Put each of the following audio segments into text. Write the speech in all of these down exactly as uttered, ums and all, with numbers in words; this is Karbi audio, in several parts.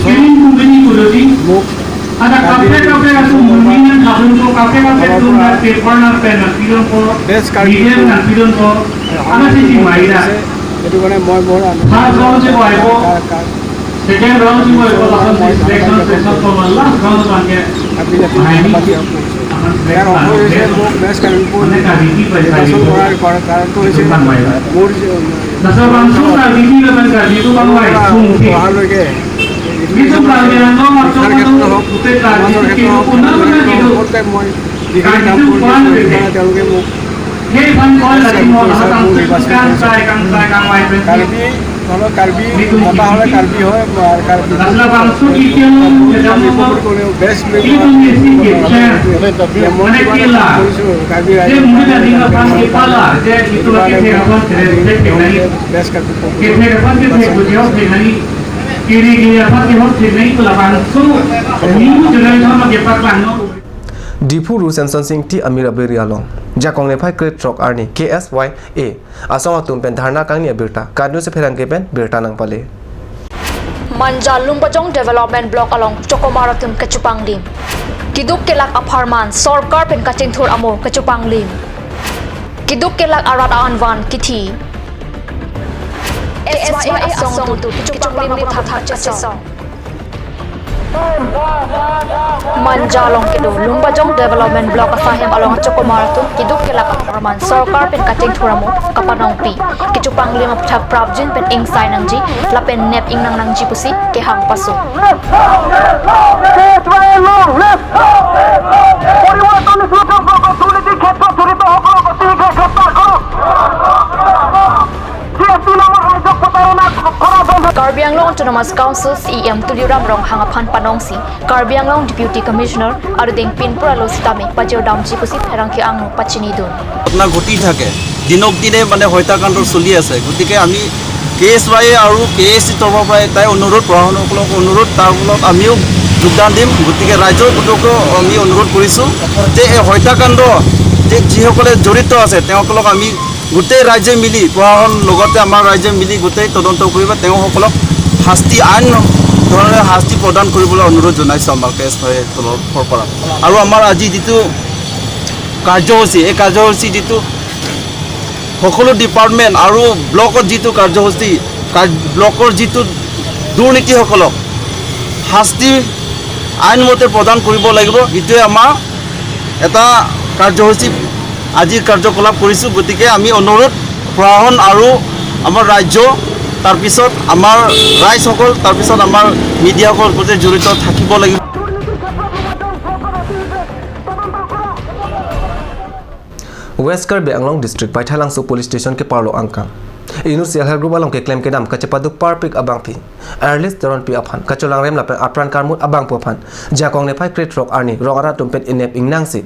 Screening company ko jodi, ada kaprek kaprek atum murmi nangkapdunpo, kaprek kaprek atum na paper na pen nangpidunpo, best media nangpidunpo, ada sisi maida. এইটো কাৰণে মই মোৰ আন- First round si ko aipo, কাৰ- কাৰ- second round si ko aipo, lason si selection, selection ko ma last round aphan ke. Apni apni bahai ni, aphan selection ইয়াৰ অংশ হৈছে, mane Karbi Karbi pai nirbachon pai ko. কৰাৰ কাৰ-, কাৰণটো হৈছে এইটো kan maida. Laso bangso Karbi Karbi lapen Karbi atum bang pai, sungti. অহালৈকে Karbi Anglong অসম ক্ষেত্ৰত হওক, সমাজৰ ক্ষেত্ৰত হওক, গোটেই ৰাজ্যতে মই যিখিনি কাম কৰিছোঁ, মানে তেওঁলোকে মোক পইচা, মোৰ পইচা, মোৰ পইচা। কাৰ্বি, মানে কাৰ্বি, মতা হ'লে কাৰ্বি হয়, আৰু কাৰ্বি বেষ্ট বুলি মই কিবা এটা কাম কৰিছোঁ, কাৰ্বি ৰাইজৰ কাৰণে, তেওঁলোকৰ কাৰণে, সেইটো কাৰণে মই বেষ্ট Karbi. Diphu Ru Semsonsing Ingti amir abirta along Jakong niphai krethrok arni K S Y A asong atum pen dharna kangni abirta KSA pherangke pen birta nangpale. Manja Lumbajong Development Block along chokomar atum kechupanglim. Keduk kelak apharman sorkar pen kachingthur amo kechupanglim. Keduk kelak arat anvan kithi. K S Y A asong atum kechupanglim aputhak chesong. Manja along kedo Lumbajong Development Block asahem along chokomar atum keduk kelak apharman sorkar pen kachingthur amo kapanongpi. Kechupanglim aputhak prapjin pen ingsai nangji lapen nep ingnang nangji pusi kehang paso. পরিবর্তন সুযোগ অর্থনীতি ক্ষেত্র জড়িত সকল ব্যক্তিকে গ্রেপ্তার করুন। Karbi Anglong Autonomous Council C E M Tuliram Ronghang aphan panongsi Karbi Anglong Deputy Commissioner arudeng pinpur alo sitame pajir damji pusi pherangke angno pachinidun. ঘটনা ঘটি থাকে, দিনক দিনে মানে হত্যাকাণ্ড চলি আছে। গতিকে আমি কে এছ ৱাই এ আৰু কে এ চি তৰফৰ পৰা এটাই অনুৰোধ, প্ৰশাসনসকলক অনুৰোধ, তাৰ ফলত আমিও যোগদান দিম। গতিকে ৰাইজৰ গোটকো আমি অনুৰোধ কৰিছোঁ যে এই হত্যাকাণ্ড যে যিসকলে জড়িত আছে, তেওঁসকলক আমি গোটেই ৰাইজে মিলি, প্ৰশাসন লগতে আমাৰ ৰাইজে মিলি গোটেই তদন্ত কৰিব, তেওঁসকলক শাস্তি আইন ধৰণে শাস্তি প্ৰদান কৰিবলৈ অনুৰোধ জনাইছোঁ আমাৰ কে এছ ৱাই এ তৰফৰ পৰা। আৰু আমাৰ আজি যিটো কাৰ্যসূচী, এই কাৰ্যসূচী যিটো সকলো ডিপাৰ্টমেণ্ট আৰু ব্লকত যিটো কাৰ্যসূচী, কাৰ-, ব্লকৰ যিটো দুৰ্নীতিসকলক শাস্তি আইন মতে প্ৰদান কৰিব লাগিব, এইটোৱে আমাৰ এটা কাৰ্যসূচী আজি কাৰ্যকলাপ কৰিছোঁ। গতিকে আমি অনুৰোধ প্ৰশাসন আৰু আমাৰ ৰাজ্য, তাৰপিছত আমাৰ ৰাইজসকল, তাৰপিছত আমাৰ মিডিয়াসকল গোটেই জড়িত থাকিব লাগিব। West Karbi Anglong District Baithalangso Police Station keparlo angkang inut Self Help Group along keklem kedam kachepaduk parpik abangpi Erlis Teronpi aphan kacholangrem lapen apran karmut abangphu aphan Jakong niphai krethrok arni rong arat atum pen inep ingnangsi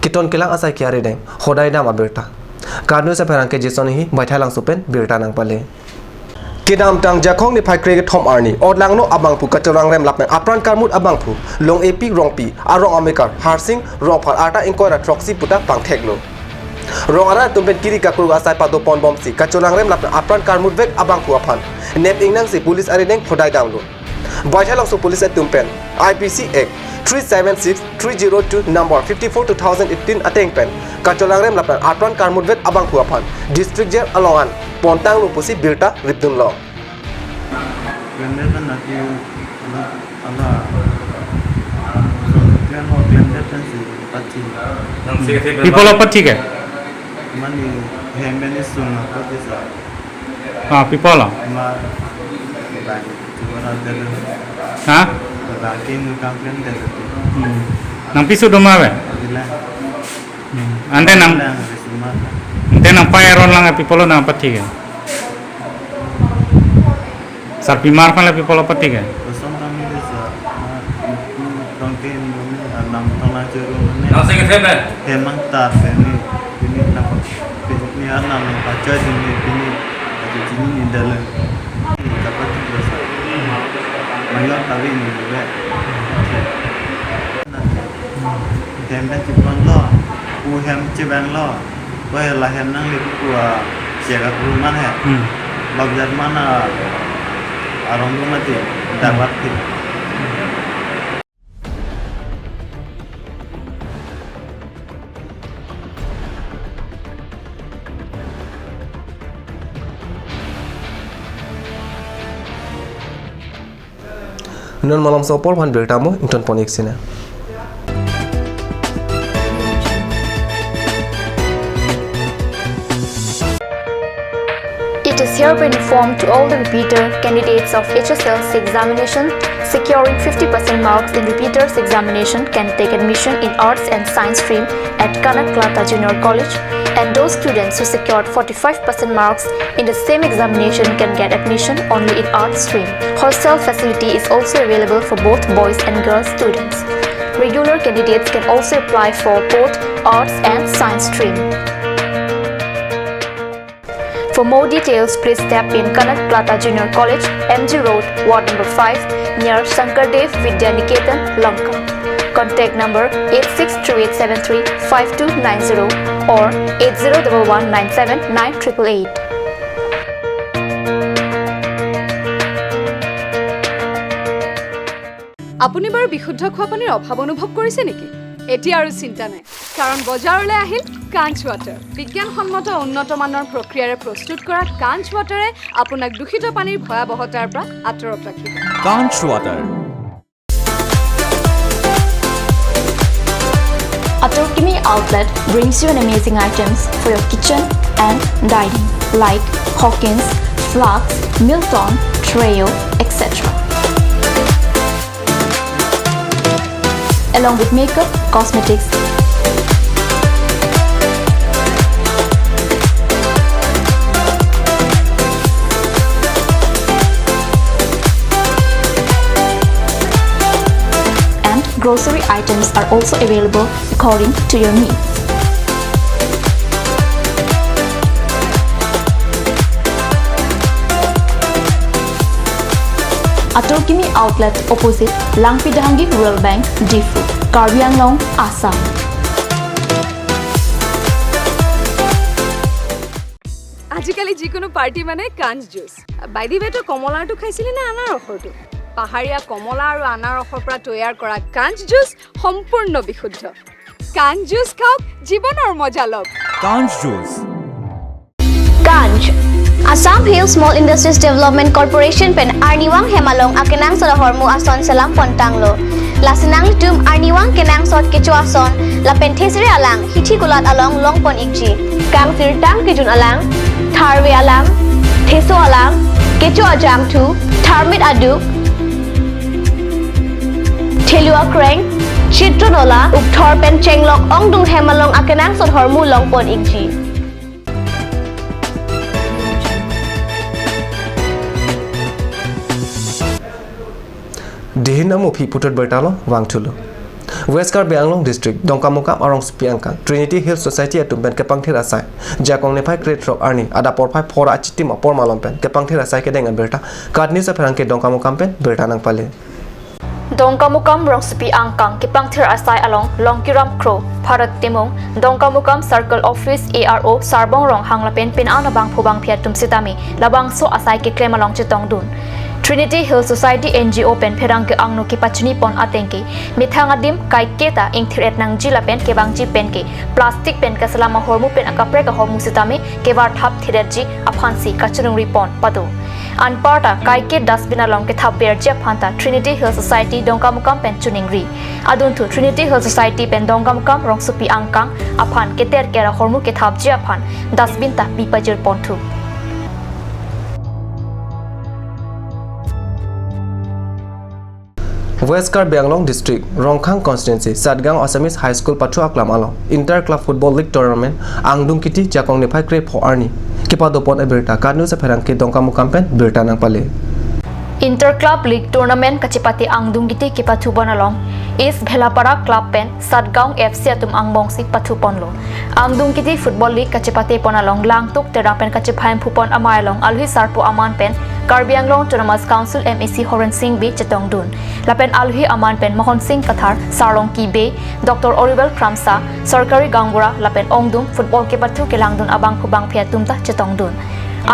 keton kelang asai ke arideng hodai dam abirta. Karnu sa pherangke Jason Inghi Baithalangso pen birta nangpale. Kedamtang Jakong niphai krekethom arni odlangno abangphu kacholangrem lapen apran karmut abangphu Long-epi Rongpi arong amekar Harsing Rongphar arta ingkoi ra throksi puta pangtheklo. Rong arat atum pen kiri kakruk asai padoponbomsi kacholangrem lapen apran karmutvek abangphu aphan nep ingnangsi police arideng hodai damlo. Baithalangso police atum pen I P C Act three seven six three zero two number fifty-four two thousand eighteen ateng pen kacholangrem lapen apran karmutvek abangphu aphan district jail along an pontanglo pusi birta ripdunlo. Klemdet pen naki ala, ala, so, klem ho klemdet pensi pathi. Pi apotlo pathi ke? Mane hem pen isung apot disa. Ah, pi apotlo? Ma, bagi, cuma ada dulu. Ha? Bagi nukang klemdet dulu. Hmm. Nangpi sudoma be? Bila. Hmm. Ante nang, bila, habis rumah. Ante nangpei aron lang pi apotlo nangpathi ke? Sarpimar aphan le pi apotlo pathi ke? Kosong kami desa, ah, itu tongke ini, ah, nam tong aja rumah ni. Nang sing ke siapa? Hemang tar ini, ini nam, ini anam pacha ini, ini, ada sini ini dalam. Dapat desa. Mayor tapi ini juga. Hem pen cheponlo, pu hem chevanlo, pu la hem nangle pu a chega pu man he. Hmm. Lobjat man a arong pu mati, hmm, dapat ke. Non malomso apor aphan birta mo ingtonpon ik sina. It is hereby informed to all the repeater candidates of H S L C examination securing fifty percent marks in repeaters examination can take admission in arts and science stream at Kanak Lata Junior College, and those students who secured forty-five percent marks in the same examination can get admission only in arts stream. Hostel facility is also available for both boys and girls students. Regular candidates can also apply for both arts and science stream. For more details, please step in Kanak Lata Junior College, M G Road, Ward number five, near Shankardev Vidya Niketan, Lanka. Contact number eight six three eight seven three five two nine zero or eight zero double one nine seven nine triple eight. আপুনি বাৰু বিশুদ্ধ খোৱা পানীৰ অভাৱ অনুভৱ কৰিছে নেকি? এতিয়া আৰু চিন্তা নাই, কাৰণ বজাৰলৈ আহিল কাঞ্চ ৱাটাৰ। বিজ্ঞানসন্মত উন্নত মানৰ প্ৰক্ৰিয়াৰে প্ৰস্তুত কৰা কাঞ্চ ৱাটাৰে আপোনাক দূষিত পানীৰ ভয়াৱহতাৰ পৰা আঁতৰত ৰাখিব। Kanch Water. Atorkimi Outlet brings you an amazing items for your kitchen and dining, like Hawkins, flasks, Milton, Treo, et cetera, along with makeup, cosmetics, and grocery items are also available according to your needs. Atorkimi Outlet, opposite Langpi Dehangi Rural Bank, Diphu, Karbi Anglong, Assam. আজিকালি যিকোনো পাৰ্টি মানে কাঞ্চ juice. By the way, তই কমলাৰটো খাইছিলি নে আনাৰসৰটো? পাহাৰীয়া কমলা আৰু আনাৰসৰ পৰা তৈয়াৰ কৰা কাঞ্চ জুচ সম্পূৰ্ণ বিশুদ্ধ। কাঞ্চ জুচ খাওক, জীৱনৰ মজা লওক। Kanch Juice. Kanch, Assam Hill Small Industries Development Corporation pen arnivang hem along akenangsot ahormu ason selam pontanglo. Lasi nanglitum arnivang kenangsot kecho ason lapen thesere alang hithi kulat along longpon ikji. Kangsirtang kejun alang, tharve alang, theso alang, kecho ajangthu, tharmit aduk, thelu akreng, chitro nola, ukthor pen chenglok ongdung hem along akenangsot ahormu longpon ikji. Dihin amuphi puthot birta along vangthulo. West Karbi Anglong District, Dongkamukam arongsopi angkang Trinity Hill Society atum pen kepangthir asai, Jakong niphai krethrok arni adap porphai phor achitim apor malom pen kepangthir asai kedeng abirta KAT News apherangke Dongkamukam pen birta nangpale. Dongkamukam rongsopi angkang kepangthir asai along Longkiram Kro, Bharat Timung, Dongkamukam Circle Office A R O Sarbong Ronghang lapen pin-an abangphu bangphi atum sitame labangso asai keklem along chetongdun. Trinity Hill Society N G O pen pherangke angno kepachinipon atengke methang adim kaiketa ingthir-et nangji lapen kevangji penke plastic pen kaselam ahormu pen akaprek ahormu sitame kevarthap thir-etji aphansi kachiningri pon pado. Anparta kaike dustbin along kethap verji aphanta Trinity Hill Society Dongkamukam pen chiningri. Adunthu Trinity Hill Society pen Dongkamukam rongsopi angkang aphan keter kera ahormu kethapji aphan dustbin ta pipajir ponthu. West Karbi Anglong District, Rongkhang Constituency, Satgaon Assamese High School pathu aklam along Inter Club Football League Tournament angdung kiti Jakong niphai krepho arni kepadopon abirta KAT News apherangke Dongkamukam pen birta nangpale. Inter Club League Tournament kachepate angdung kiti kepathupon along East Bhelapara Club pen Satgaon F C atum angbongsi pathuponlo. Angdung kiti Football League kachepatepon along Langtuk Terang pen kachephai phupon amei along alohi sarpo aman pen Karbi Anglong Autonomous Council M A C Horen Sing Bey chetongdun. Lapen alohi aman pen Mohon Sing Kathar, Sarlongki Bey, Doctor Oribel Kramsa, Sorkari Gaonbura lapen ongdung football kepathu kelangdun abangphu bangphi atum ta chetongdun.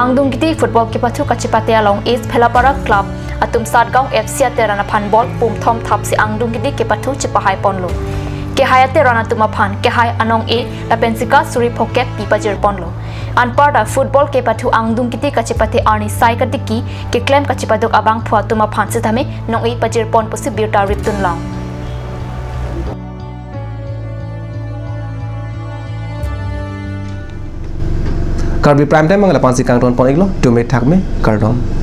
Angdung kiti football kepathu kachepate along East Bhelapara Club atum Satgaon F C ateran aphan ball pumthom thapsi angdung kiti kepathu chepahai ponlo. Kehai ateran atum aphan kehai anong-e lapen sika suri phokep pipajir ponlo. Anparta football kepathu angdung kiti kachepate arni sai katiki keklem kachepaduk abangphu atum aphan sitame nong-e pajir pon pusi birta ripdun long. Karbi Prime Time abang lapu-ansi kangton pon iklo, dome thakme, kardom.